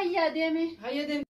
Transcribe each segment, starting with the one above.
Hayyaa deemi. Hayya deemi.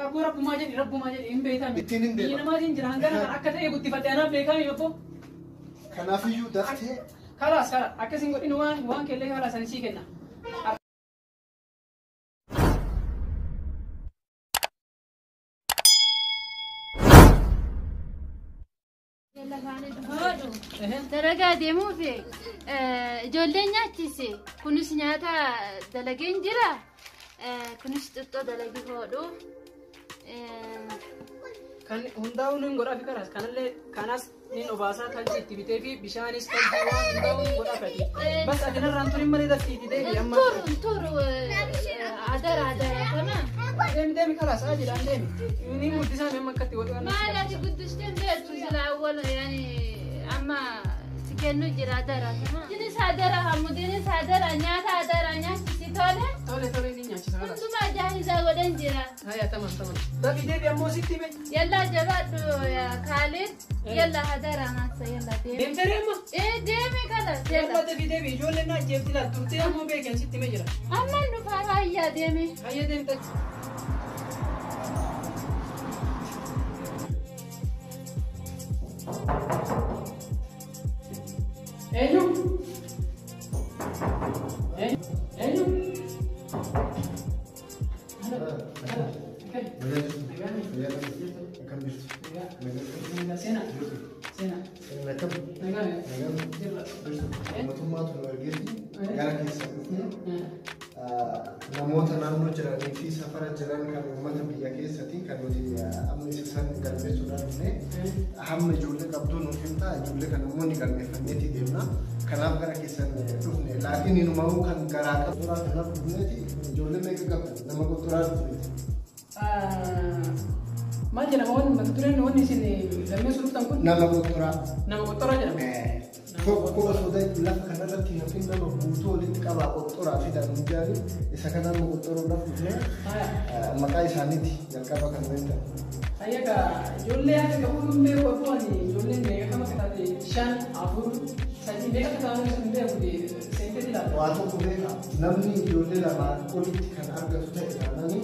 Abboo rabbumaa jedhi rabbumaa jedhi hin beekame. Ittiin hin Biyya deema. namaatiin jira hangana kan akka ta'e guddifate anaaf beekame obbo. Kanaafiyyuu daftee Kalaas kala akkasin godhin waan kellee kalaas ani sii kenna. Hodhu. Dalagaa deemuuf ijoolleen nyaachise. Kunis nyaata dalageen jira. Kunis xixiqqoo dalagii hodhu. Kan hundaa'uun hin godhaafi kalaas kanallee kanas nin obaasaa talchi itti bitee fi bishaanis talchi waan hundaa'uun hin godhaafati. Bas ati narraan turin malee daftiiti deebi amma. Turu turu adara adara kana. Deemi deemi kalaas haa jedhaan deemi. Ni guddisaa amma akkatti godhu. Maal ati guddistee beektu sila awwal yaani amma si kennu jira adara kana. Dinis adara hamudinis adara nyaata adara nyaachisi tole. Tole tole ni nyaachisa kalaas. Hundumaa jaahizaa godhan jira. Hayya tamam tamam. Dafii deebi ammoo sitti hime. Yalla jabaadhu yaa Khalid. Yalla hadara naasa yalla deemi. Deemtee amma. Ee deemi kala Yalla yalla. dafii deebi ijoolleen na ajjeefti laal turtee ammoo beekan sitti hime jira. Amman dhufaa hayyaa deemi. Hayya deemta. Eenyu? Eenyu? Akkam jirtu? Seenaa. Seenaa. Akkam? Nagaa. Nagaan Jirra. jirtu. Mootummaatu nu argeeti gara keessa dhufne namoota naannoo jiranii fi safara jiran kan uummata biyya keessatti kan nuti amma isa san galmeessuudhaan dhufne hamma ijoollee qabduu nuuf himtaa ijoollee kana immoo ni galmeeffanneeti deemna. Kanaaf gara keessan dhufne laakiin inumaa'uu kan garaa qabduraa kanaaf dhufneeti ijoollee meeqa qabdu nama qotturaa dhufneeti. Maal jedhama wanni mata dureen wanni isin galmeessuu dhuftan kun Nama qotturaa. nama qottoraa jedhama. Tokko osoo ta'e lafa kanarratti hafin nama guutuu walitti qabaa qottoraa fidan mijaani isa kana amma qottoruudhaaf dhufne maqaa isaaniiti jalqaba kan beektan. Hayya gaa ijoollee akka qabu hin beeku abboo ani ijoolleen meeqa kam akka taate 5 4 3 meeqa akka taate hin beeku seenteeti laata. Waa tokko beeka namni ijoollee lamaan olitti kan argatu ta'e taananii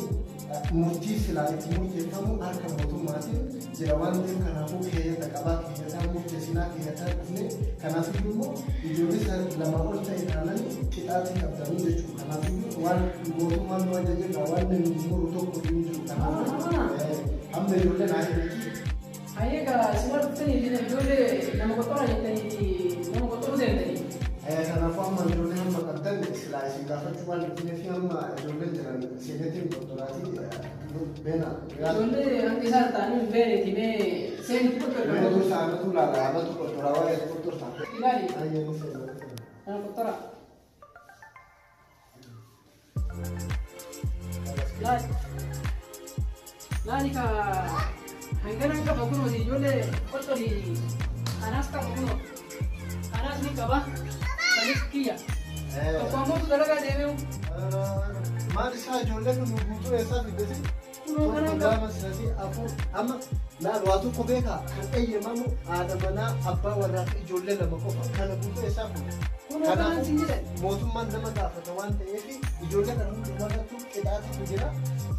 murtii silaa itti murteeffamu harka mootummaatiin jira waan ta'eef kanaafuu keeyyata qabaa keeyyataa murteessinaa keeyyataa dhufne kanaafiyyuu immoo ijoollee isaan lamaa ol ta'e taananii qixaatii qabdanii jechuudha. Kanaafiyyuu waan mootummaan nu ajajerraa waan namni muru tokko hin jiru kanaafuu hamma ijoolleen haa himeti. Hayya gaa isin dhuftanii ijoollee nama qottoraa jettanii nama qottoruu deemtanii. Kanaafuu amma ijoollee hamma qabdan silaa isin gaafachuu waan dhufnee fi hamma ijoolleen jiran seenetiin qottoraatii beena. Ijoollee hanga isaan ta'anii hin beekneeti mee seenitti Mee qottoraa. dursa anatu laala anatu qottoraa waa'ee qottortaa. Ilaali Ayyee ni seena. nama qottoraa. Laali. Laali ka hangana qaba kunoo ijoollee qottorii kanaas qaba kunoo kanaas ni qaba sanis kiyya. Tokko ammoo dalagaa deemee Maal isaa ijoollee kun guutuu eessaa fiddesi? Kunoo Tokko kanaan qaba. lama sadii afur amma laal waa tokko beekaa kan eeyyamamu haadha manaa abbaa warraa fi ijoollee lama qofa kana guutuu eessaa fuudhe. Kunoo kanaan sin jedhan. Mootummaan nama gaafata waan ta'eef ijoollee kana hundumarrattuu qixaatitu jira.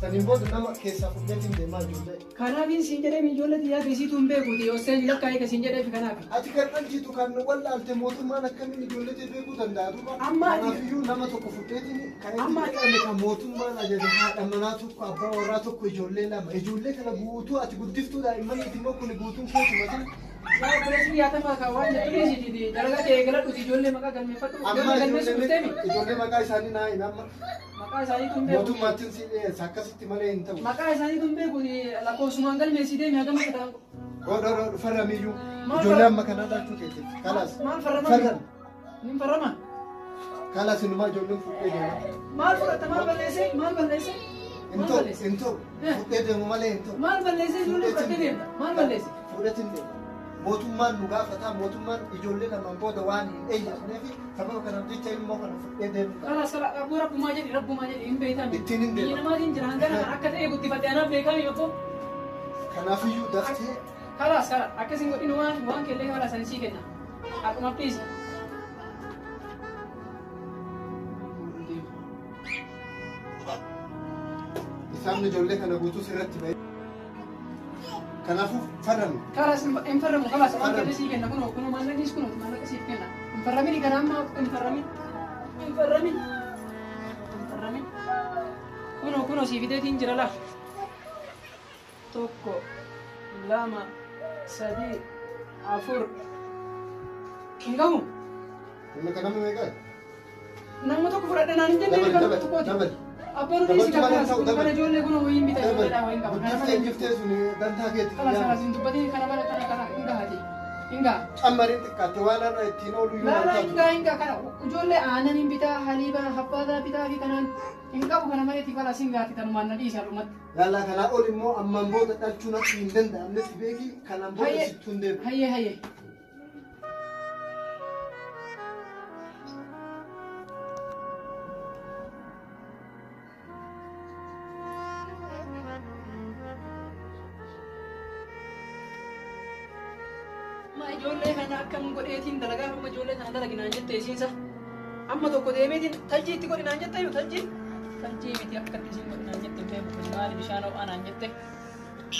Saniin booda nama keessaa fudheetiin deemaa ijoollee. Kanaafiin siin jedhee ijoollee xiyyaa keessiitu hin beekuuti yoo seen lakkaa'ee ka siin jedheef kanaaf. Ati kan dhalchitu kan wallaalte mootummaan akkamiin ijoollee tee beekuu danda'a duuba. Amma ati- Kanaafiyyuu nama tokko fudheetiin kan itti Amma ati- jedhame kan mootummaan ajaje haadha manaa tokko abbaa warraa tokko ijoollee lama ijoollee kana guutuu ati guddiftuu daa'immaniiti immoo kun guutuun keetuma sana. Yaa obboleessi yaa tafa ka waan jedhu dhiisiiti dalagaa kee eegaladhuuti ijoollee maqaa galmeeffadhu. Amma Ijoollee galmeessuu dhufteemi. ijoollee maqaa isaanii naa hin amma Maqaa isaaniitu hin beeku. mootummaattiin si dhiyeessa akkasitti malee hin ta'u. Maqaa isaaniitu hin beeku lakkoofsumaan galmeessii deemi hagam akka ta'an. Godhoo farramiyyuu Maal ijoollee farra- amma kanaa dhaachuu keetiif kalaas. Maal farrama? Farram Nin farrama? kalaas inumaa ijoolleen fudhee deema. Maal fudhatta maal balleessee maal balleessee? Hin Maal ta'u balleessee? hin ta'u fudhee deemu malee hin ta'u. Maal balleessee ijoollee fudhattee deemta? Maal balleessee? Fudhatiin deema. Mootummaan nu gaafata mootummaan ijoollee lamaan booda waan hin eeyyamneef sababa kanaaf jecha immoo kana fudhee deemu. Kalaas kala abboo rabbumaa jedhi rabbumaa jedhi hin beekame. Ittiin hin Biyya deema. namaatiin jira hangana kan akka ta'e guddifate anaaf beekame obbo. Kanaafiyyuu daftee Kalaas kala akkasin godhin waan kellee kalaas ani sii kenna. Akkuma dhiisi. Hisaabni ijoollee kana guutuu sirratti ba'e. Kanaafuu farrami. Kalas hin farramu kalas waan fedhe sii kenna kunoo kunoo maallaqnis kunoo maallaqa siif kenna. Hin farramini kana amma hin farramin. Hin farramin. Hin farramin. Kunoo kunoo sii fideetiin jira laa. 1 2 3 4 Hin gahu. Inni kan nama meeqa? Nama tokko fudhadhe naan hin jenne kan tokkooti. Abbaan dhiisi kan kana ijoollee kun wayiin bita ijoolleedhaa wayiin qaba. Giftee giftee sun dantaa keetti. Kalas kalas hin dubbatiin kana bara kana kana hin gahaati. Hin gaha. Cammariin xiqqaatte waan har'a ittiin oolu iyyuu Laa laa hin gaha hin gaha kana ijoollee aannan hin bitaa haliiba habbaataa bitaa fi kanaan hin qabu kana maletti kalas hin gahaati tanumaan na dhiisa dhumatti. Laalaa kanaa ol immoo ammaan booda dhalchuun akka hin danda'amnetti beeki kanaan booda sittuu hin deebi'u. Hayyee hayyee. Ma ijoollee kana akkam godheetiin dalagaa amma ijoollee kana dalaginaan jette isiinsa. Amma tokko deemeetiin tajjii itti godhinaan jette iyyuu tajjii. Tajjii miti akkatti isiin godhinaan jette hin beeku kun maali bishaan ho'aa naan jette.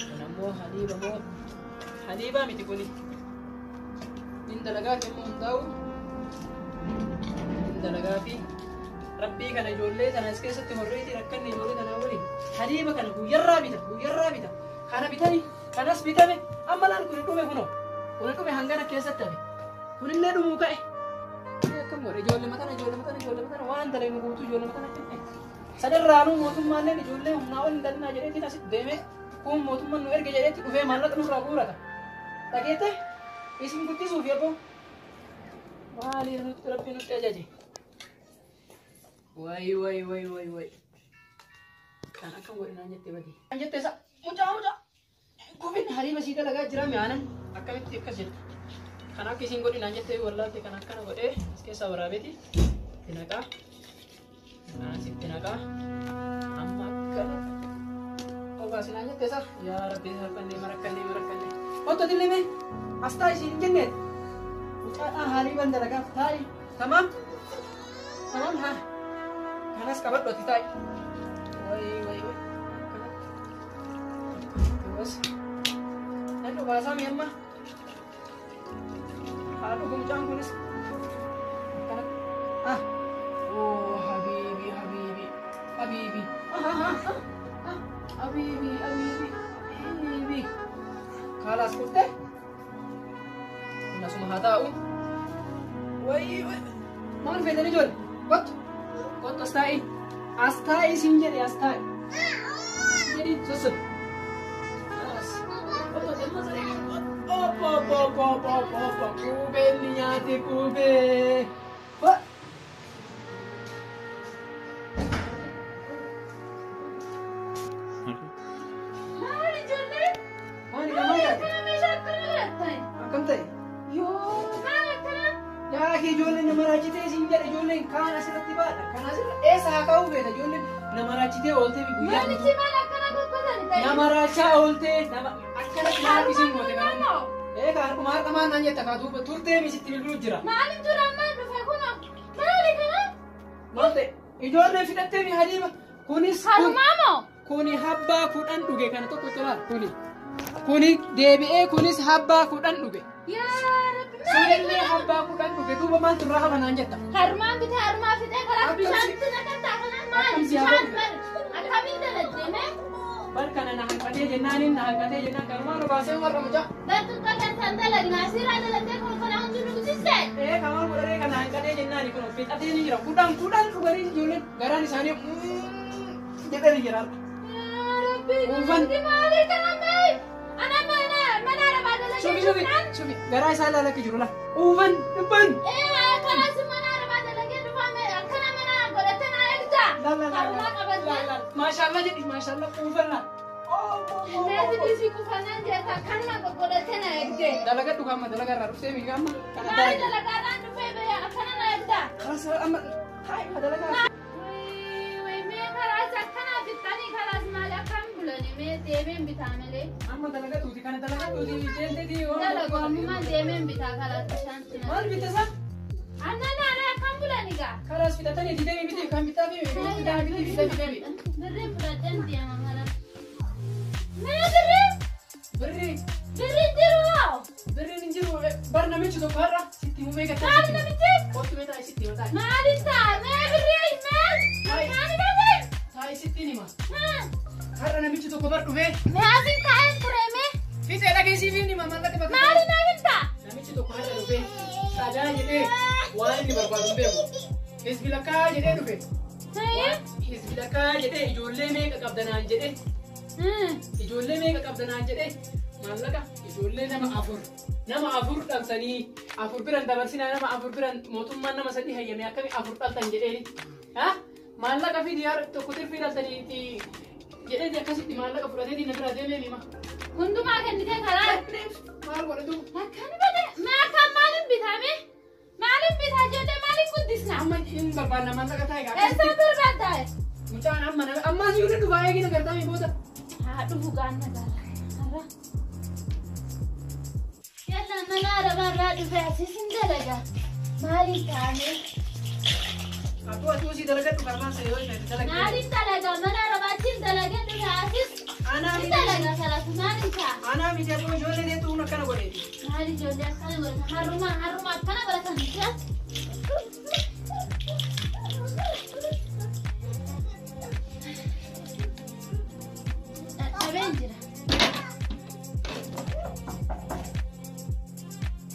Kun ammoo haliiba moo haliibaa miti kuni. Inni dalagaa fi amma hundaa'u. Inni dalagaa fi rabbii kana ijoollee tana as keessatti horreetii rakkanne ijoollee tanaa waliin haliiba kana guyyarraa bita guyyarraa bita. Kana bitanii kanas bitame amma laal kun dhume kunoo. Kun dhume hangana keessatti hafe. Kunillee dhumuu ka'e. Akkam godhe ijoollee matana ijoollee matana ijoollee matana waan dalagnu guutuu ijoollee matana finne. Sadarraanuu mootummaalleen ijoollee humnaa ol hin dalinaa jedheetiin asitti deemee kun mootummaan nu erge jedheetti dhufee maallaqa nurraa guurata. Dhageette isin guddisuuf yabboo. Maali nutti rabbi nutti ajaje. Wayi wayi wayi wayi wayi. Kan akkam godhe naan jette badi. Naan jette isa mucaa mucaa. Gubin haliiba sii dalagaa jira mi'aanan. Akkamitti akkas jette. Kan akka isiin godhi naan jette wallaalte kan akkana godhee as keessaa waraabeeti. Itti naqaa. Kanas itti naqaa. Amma akkana. Obaasi naan jette isa. Yaa Rabbi salphannee marakkannee marakkannee. Otto dillee mee as taa'i isiin hin jenneet. Mucaadhaa haliiban dalagaaf taa'i. Tamaam. Tamaam haa. Kanas qabadhu ati taa'i. Wayi wayi wayi. Akkanatti. Akkanatti bas. Nan dhugaasaa mi amma? Haa dhugu mucaan kunis. Akkanatti. Ah. Oh habiibi habiibi habiibi. Ah ah ah ah. Habiibi habiibi habiibi. Kaalaas kuftee? Nasuma haa taa'u. Wayi wayi. Maal feetanii ijoollee? Kottu. Kottu as taa'i. As taa'i siin jedhe as taa'i. Jedhi sossobi. Oppa oppa oppa oppa oppa oppa qubeen ni nyaate qubee. Maali ijoollee? Maali kan maal taate? Akkana meeshaa akkana godhattan? Akkam ta'e? Yoo maal akkana? Yaa kee ijoolleen nama raachitee siin jedhe ijoolleen kaan asirratti baadha. Kan asirra eessa haa kaa'uu beekta ijoolleen nama raachitee ooltee guyyaa Maalichi maal akkana goggotan ta'e? nama raachaa ooltee nama akkanatti maal isiin goote kana. Eega harkuma harka maal naan jetta kaa duuba turtee misitti bilbiluu jira. Maaliin tura ammaan dhufe kunoo? Maali kana? Maal ta'e? Ijoolleen fidhattee mi haliiba? Kunis Harumaa moo? kuni habbaa 10 dhuge kana tokko laal kuni. Kuni deebi'ee kunis habbaa 10 dhuge. Yaa Rabbi maali Sunillee kana? habbaa 10 dhuge duuba maaltu irraa hafa naan jetta. Harmaan bitee harmaa fixee karaa Akkam bishaanitti naqataa kanaan maali? Akkam si haa Bishaan godhu? bari akkamiin dalagde mee? Bar kana na hanqatee jennaaniin na hanqatee jennaan kanumaan obaasee warra mucaa. Bartuuta gartaan dalagna asirraa dalagdee kun kana hundi dhugsiste. Ee kamaan godharee kana hanqatee jennaani kun fixatee ni jira. 10 10 dhuganii ijoolleen garaan isaanii jedhanii jira harka. Yaa Rabbi Uffan. kanatti maali kana mee? Ana mana mana arabaa dalagee Shubi shubi dhufnaan. shubi garaa isaa ilaala akka jiru laa. Uufan dhibban. Ee kanas mana arabaa dalagee dhufame akkana mana godhatte naa eegda. Laal laal Harumaa qabatte. laal. Maashaallah jedhi maashaallah uufan laal. Meessi dhiisii kufannaan jeeta kanuma godhatte na eegde. Dalagadhu kaama dalagaa irraa dhuftee miidha amma kana Maali dalage. dalagaadhaan dhufee bee akkana na eegda. Karas amma hayi dalagaa. Wayi mee karaas akkana fixanii karaas maali akkam bulani mee deemeen bitaa malee. Amma dalagadhuuti kana dalagadhuuti deemteeti waan Dalagu ammumaan deemeen bitaa karaas bishaan cina. Maal bitta isaa? Annan aanaa akkam bulani gaa? Karaas fixatanii deemi biti kan bitaa fi bitaa biti bitaa fi. Birriin fudhadheen deema. tokko har'a sitti himuu eegataa. Maali namichi? Kottu mee taa'i sitti hima taa'i. Maali ta'a? Mee birrii maal? Maali baasee? Taa'i sitti hima. Har'a namichi tokko bar dhufee. Mee asiin taa'een ture mee? Fiixee dhageessiif hin hima maallaqa bakka. Maali naaf hin ta'a? Namichi tokko har'a dhufee sadaa jedhee waan inni barbaadu hin beeku. Hizbi lakkaa jedhee dhufe. Hizbi lakkaa jedhee ijoollee meeqa qabdanaan jedhee. Ijoollee meeqa qabdanaan jedhee maallaqa ijoollee nama afur dhaltanii afur biran dabarsinaa nama afur biran mootummaan nama sadii hayyame akkami afur dhaltan jedheeni. Maallaqa fi diyaara tokko tirfii dhaltanii jedheeti akkasitti maallaqa fudhateeti na bira deemee hima. Hundumaa kennitee karaa. Maal godhatu? Akkana bade mee akka maaliin bitame? Maaliin bitaa ijoollee maaliin guddisna? Amma hin barbaanna maallaqa taa'e gaa. Eessaan barbaaddaa? Mucaan amma amma asii yoo dhufaa eegina gartaamii booda. Haa dhufu gaanna gaara. Har'a. Yalla mana arabaarraa dhufe asis hin dalaga. Maaliin taane? Atuu atuu si dalagadhu karmaan see yoo ishee dalagadhu. Maaliin dalaga mana arabaatti hin dalaga dhufe asis. Anaa Hin dalaga salaatu maaliin ta'a? Anaa miti atuu ijoollee deetu hun akkana godheeti. Maali ijoollee akkana godhatan har'uma har'uma akkana godhatan jira. Dadhabeen jira.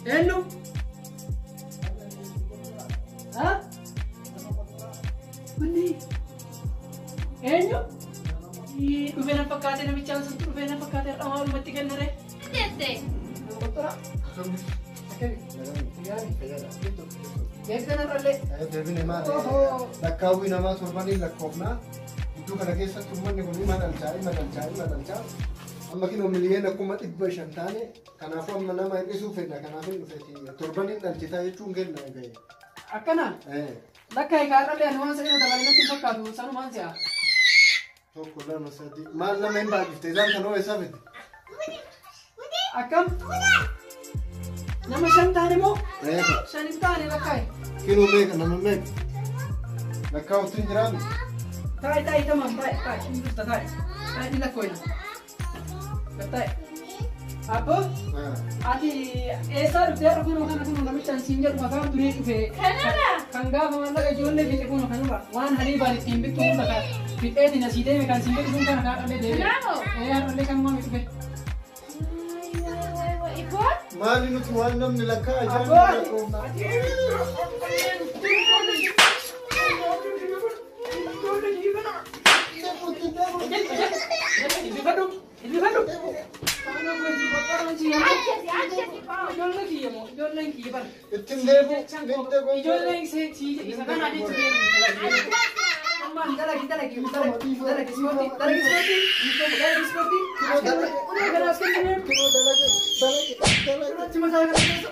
Eenyu? Ha? Wanni? Eenyu? Dhufee na fakkaate namichaan sun dhufee na fakkaate har'a maalumatti kennare. Jette. Nama qottoraa. Akkami? Gaarii. Beektan har'allee. Deebine maali? Lakkaawwii namaa torbanii lakkoofnaa. Gidduu kana keessatti uummanni kun hima dhalchaa, hima dhalchaa, hima dhalchaa. Amma kinoo miliyoona 500,000 taane kanaafuu amma nama hir'isuu fedha kanaaf hin dhufeeti. Torbaniin dhalchitaa jechuun kenna gahe. Akkana. Lakka egaa har'allee ani waan sadii dabalee natti hin fakkaatu sanumaan si'a. Tokko lama sadii maal nama hin baay'ifte isaan kan hoo isaa fedhe. Akkam? Nama shan taane moo? Shan hin taane lakkaa'e. Kinoo meeqa nama meeqa? Lakkaa'utti hin jiraanne. Taa'i taa'i tamam taa'i taa'i hin dhufta taa'i. Taa'i ni lakkooyna. Taa'i. Abbo ati eessaa dhuftee har'a kunoo kana kunoo namichaan siin jedhu makaan durii dhufe. Kanarra. Kan gaafa maallaqa ijoollee fixe kunoo kanarra waan haliibaan ittiin bittu hunda kan fixeetiin asii deeme kan siin jedhu sun kana kaadhallee deeme. Kanaafoo? Ee har'allee kan maami dhufe. Iboon? Maali nuti waan namni lakkaa'a Abbo jiran ati. Ilbifadhu ilbifadhu. Achesi achesi. Ijoolleen kiyya moo ijoolleen kiyya bara. Ittiin deebi'u. Ijoolleen isa kana jechuun amma dalagi dalagi dalagi dalagi ispoortii dalagi ispoortii dalagi ispoortii ulee kana as kennee Kinoo dalage dalage dalage. achi mataa kana keessa.